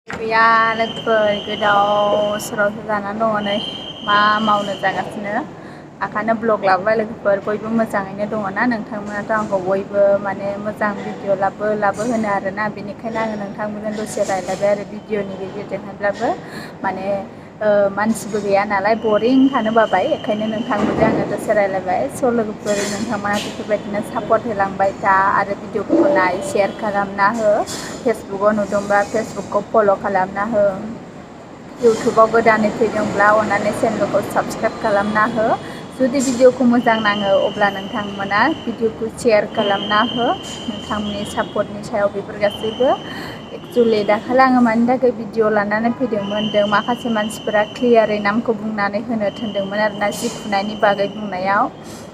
गैया लोगोफोर गोदाव सोरावसो जानानै दङ नै मा मावनो जागासिनो ओंखायनो ब्लग लाबोबाय लोगोफोर बयबो मोजाङैनो दङना नोंथांमोनाथ' आंखौ बयबो माने मोजां भिडिअ लाबो होनो आरोना बेनिखायनो आङो नोंथांमोनजों दसे रायलायबाय आरो भिडिअनि गेजेरजोंहायब्लाबो माने मानसिबो गैया नालाय बरिं थानो बाबाय बेखायनो नोंथांजों आङो दसे रायलायबाय स' लोगोफोर नोंथांमोना बेफोरबायदिनो सापर्ट होलांबाय था आरो भिडिअफोरखौ नाय शेयार खालामना हो फेसबुकाव नुदोंबा फेसबुकखौ फल' खालामना हो इउटुबाव गोदानै फैदोंब्ला अननानै चेनेलखौ साबसक्राइब खालामना हो जुदि भिडिअखौ मोजां नाङो अब्ला नोंथांमोना भिडिअखौ शेयार खालामना हो नोंथांमोननि सापर्टनि सायाव बेफोर गासैबो एक्सुवेलि दाखालि आङो मानि थाखाय भिडिअ लानानै फैदोंमोन होनदों माखासे मानसिफोरा क्लियारै नामखौ बुंनानै होनो थिनदोंमोन आरोना जि खुनायनि बागै बुंनायाव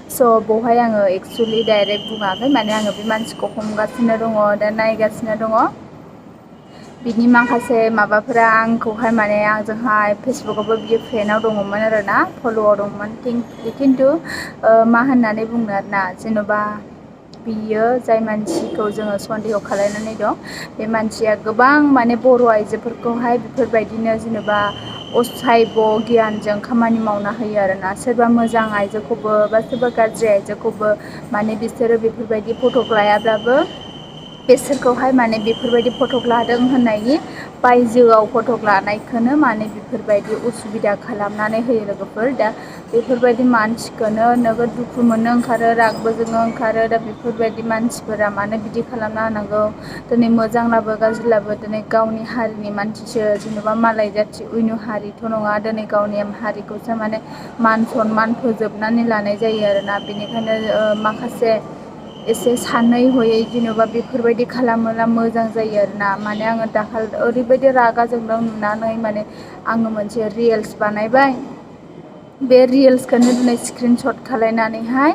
स' बेवहाय आङो एक्सुवेलि डाइरेक्ट बुङाखै माने आङो बे मानसिखौ हमगासिनो दङ दा नायगासिनो दङ बिनि माखासे माबाफोरा आंखौहाय माने आंजोंहाय फेसबुकआवबो बियो फ्रेन्डआव दङमोन आरोना फल'आव दंमोन खिन्थु मा होननानै बुंनो आरोना जेन'बा बियो जाय मानसिखौ जोङो सन्देह खालायनानै दं बे मानसिया गोबां माने बर' आइजोफोरखौहाय बेफोरबायदिनो जेनेबा असायब गियानजों खामानि मावना होयो आरोना सोरबा मोजां आइजोखौबो बा सोरबा गाज्रि आइजोखौबो माने बिसोरो बेफोरबायदि फट'क लायाब्लाबो बिसोरखौहाय माने बेफोरबायदि फटक लादों होननायनि बायजोआव फटक लानायखौनो माने बेफोरबायदि उसुबिदा खालामनानै होयो लोगोफोर दा बेफोरबायदि मानसिखौनो नोगोद दुखु मोननो ओंखारो रागबो जोंनो ओंखारो दा बेफोरबायदि मानसिफोरा मानो बिदि खालामना होनांगौ दिनै मोजांब्लाबो गाज्रिब्लाबो दिनै गावनि हारिनि मानसिसो जेन'बा मालाय जाथि उयनु हारिथ' नङा दिनै गावनि हारिखौसो माने मान सनमान फोजोबनानै लानाय जायो आरोना बेनिखायनो माखासे एसे सानै हयै जेन'बा बेफोरबायदि खालामोब्ला मोजां जायो आरोना माने आङो दाखालि ओरैबायदि रागा जोंदों नुनानै माने आङो मोनसे रिल्स बानायबाय बे रिल्सखौनो दिनै स्क्रिन शट खालायनानैहाय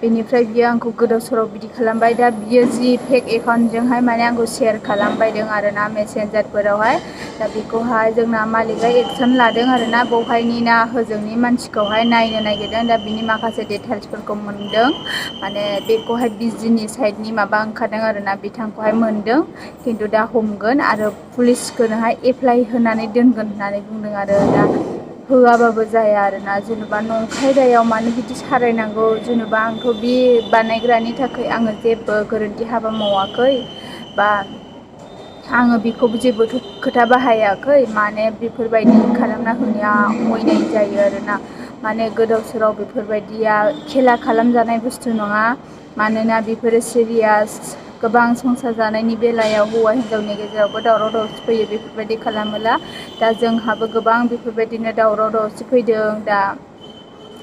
बेनिफ्राय बियो आंखौ गोदाव सोराव बिदि खालामबाय दा बियो जि फेक एकाउन्टजोंहाय माने आंखौ सेयार खालामबायदों आरोना मेसेन्जारफोरावहाय दा बेखौहाय जोंना मालिकआ एक्सन लादों आरोना बेवहायनि ना होजोंनि मानसिखौहाय नायनो नागिरदों दा बिनि माखासे डिटेल्सफोरखौ मोनदों माने बेखौहाय बिजिनि साइडनि माबा ओंखारदों आरोना बिथांखौहाय मोनदों खिन्थु दा हमगोन आरो पुलिसखौनोहाय एप्लाइ होनानै दोनगोन होननानै बुंदों आरो दा होआबाबो जाया आरोना जेनेबा नंखाय दायाव मानो बिदि सारायनांगौ जेनेबा आंथ' बे बानायग्रानि थाखाय आङो जेबो गोरोन्थि हाबा मावाखै बा आङो बेखौबो जेबोथ' खोथा बाहायाखै माने बेफोरबायदि खालामना होनाया अयनाय जायो आरोना माने गोदाव सोराव बेफोरबायदिया खेला खालामजानाय बुस्थु नङा मानोना बेफोरो सिरियास गोबां संसार जानायनि बेलायाव हौवा हिनजावनि गेजेरावबो दावराव दावसि फैयो बेफोरबायदि खालामोला दा जोंहाबो गोबां बेफोरबायदिनो दावराव दावसि फैदों दा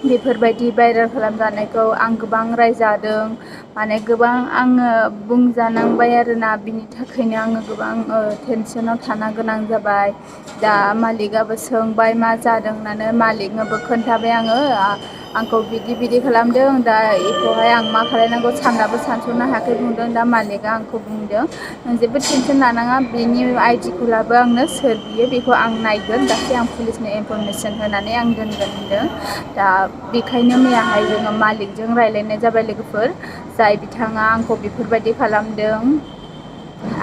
बेफोरबायदि भाइरेल खालामजानायखौ आं गोबां रायजादों माने गोबां आङो बुंजानांबाय आरोना बिनि थाखायनो आङो गोबां टेनसनाव थानो गोनां जाबाय दा मालिकआबो सोंबाय मा जादों होननानै मालिकनोबो खोन्थाबाय आङो आंखौ बिदि बिदि खालामदों दा बेखौहाय आं मा खालायनांगौ साननाबो सानस'नो हायाखै बुंदों दा मालिकआ आंखौ बुंदों जेबो टेनसन लानाङा बेनि आइडिखौ लाबो आंनो सोर बियो बेखौ आं नायगोन दासो आं पुलिसनो इनफरमेसन होनानै आं दोनगोन होनदों दा बेखायनो मैयाहाय जोङो मालिकजों रायज्लायनाय जाबाय लोगोफोर जाय बिथाङा आंखौ बेफोरबायदि खालामदों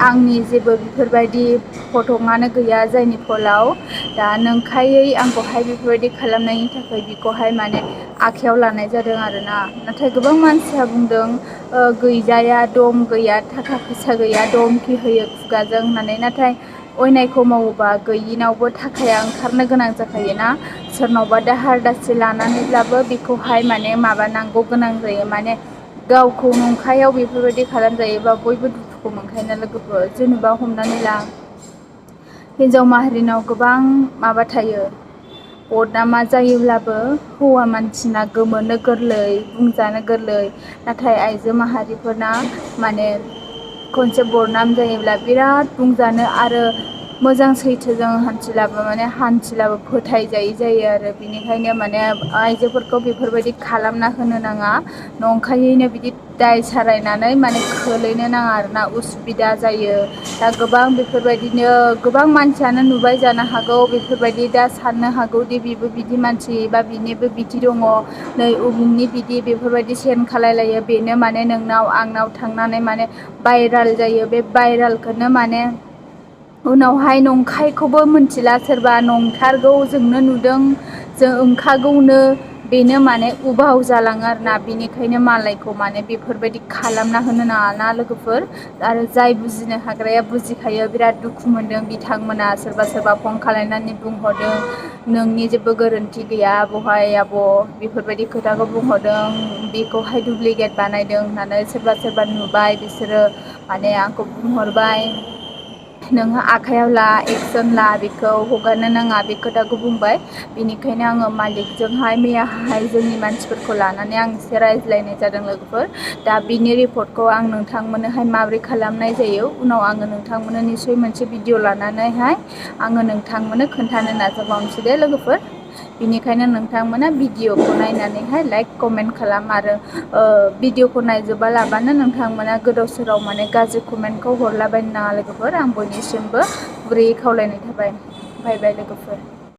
आंनि जेबो बेफोरबायदि फटकआनो गैया जायनि फलाव दा नंखायै आंखौहाय बेफोरबायदि खालामनायनि थाखाय बिखौहाय माने आखाइयाव लानाय जादों आरोना नाथाय गोबां मानसिया बुंदों गैजाया दम गैया थाखा फैसा गैया दमखि होयो खुगाजों होननानै नाथाय अयनायखौ मावोबा गैयिनावबो थाखाया ओंखारनो गोनां जाखायोना सोरनावबा दाहार दासि लानानैब्लाबो बेखौहाय माने माबानांगौ गोनां जायो माने गावखौ नंखायाव बेफोरबायदि खालामजायोबा बयबो दुखुखौ मोनखायोना लोगोफोर जेनेबा हमनानै ला हिन्जाव माहारिनाव गोबां माबा थायो बदनामा जायोब्लाबो हौवा मानसिना गोमोनो गोरलै बुंजानो गोरलै नाथाय आइजो माहारिफोरना माने खनसे बरनाम जायोब्ला बिराद बुंजानो आरो मोजां सैथोजों हान्थिलाबो माने हान्थिलाबो फोथायजायि जायो आरो बिनिखायनो माने आइजोफोरखौ बेफोरबायदि खालामना होनो नाङा नंखायैनो बिदि दाय सारायनानै माने खोलैनो नाङा आरोना उसुबिदा जायो दा गोबां बेफोरबायदिनो गोबां मानसियानो नुबाय जानो हागौ बेफोरबायदि दा साननो हागौदि बेबो बिदि मानसि बा बिनिबो बिदि दङ नै उमुखनि बिदि बेफोरबायदि सेन्ड खालायलायो बेनो माने नोंनाव आंनाव थांनानै माने भाइराल जायो बे भाइरालखौनो माने उनावहाय नंखायखौबो मिथिला सोरबा नंथारगौ जोंनो नुदों जों ओंखागौनो बेनो माने उभाव जालाङो आरोना बेनिखायनो मालायखौ माने बेफोरबायदि खालामना होनो नाङा लोगोफोर आरो जाय बुजिनो हाग्राया बुजिखायो बिराद दुखु मोनदों बिथांमोना सोरबा सोरबा फन खालामनानै बुंहरदों नोंनि जेबो गोरोन्थि गैया बहाय आब' बेफोरबायदि खोथाखौ बुंहरदों बेखौहाय दुप्लिकेट बानायदों होननानै सोरबा सोरबा नुबाय बिसोरो माने आंखौ बुंहरबाय नोङो आखाइयाव ला एक्सन ला बेखौ हगारनो नाङा बे खोथाखौ बुंबाय बेनिखायनो आङो मालिकजोंहाय मैयाहाय जोंनि मानसिफोरखौ लानानै आं एसे रायज्लायनाय जादों लोगोफोर दा बिनि रिपर्टखौ आं नोंथांमोननोहाय माबोरै खालामनाय जायो उनाव आङो नोंथांमोननो निसय मोनसे भिडिअ लानानैहाय आङो नोंथांमोननो खोन्थानो नाजाबावनोसै दे लोगोफोर बेनिखायनो नोंथांमोना भिडिअखौ नायनानैहाय लाइक कमेन्ट खालाम आरो भिडिअखौ नायजोबा लाबानो नोंथांमोना गोदाव सोराव माने गाज्रि कमेन्टखौ हरलाबायनो नाङा लोगोफोर आं बयनिसिमबो गुरैयै खावलायनाय थाबाय बाय बाय लोगोफोर।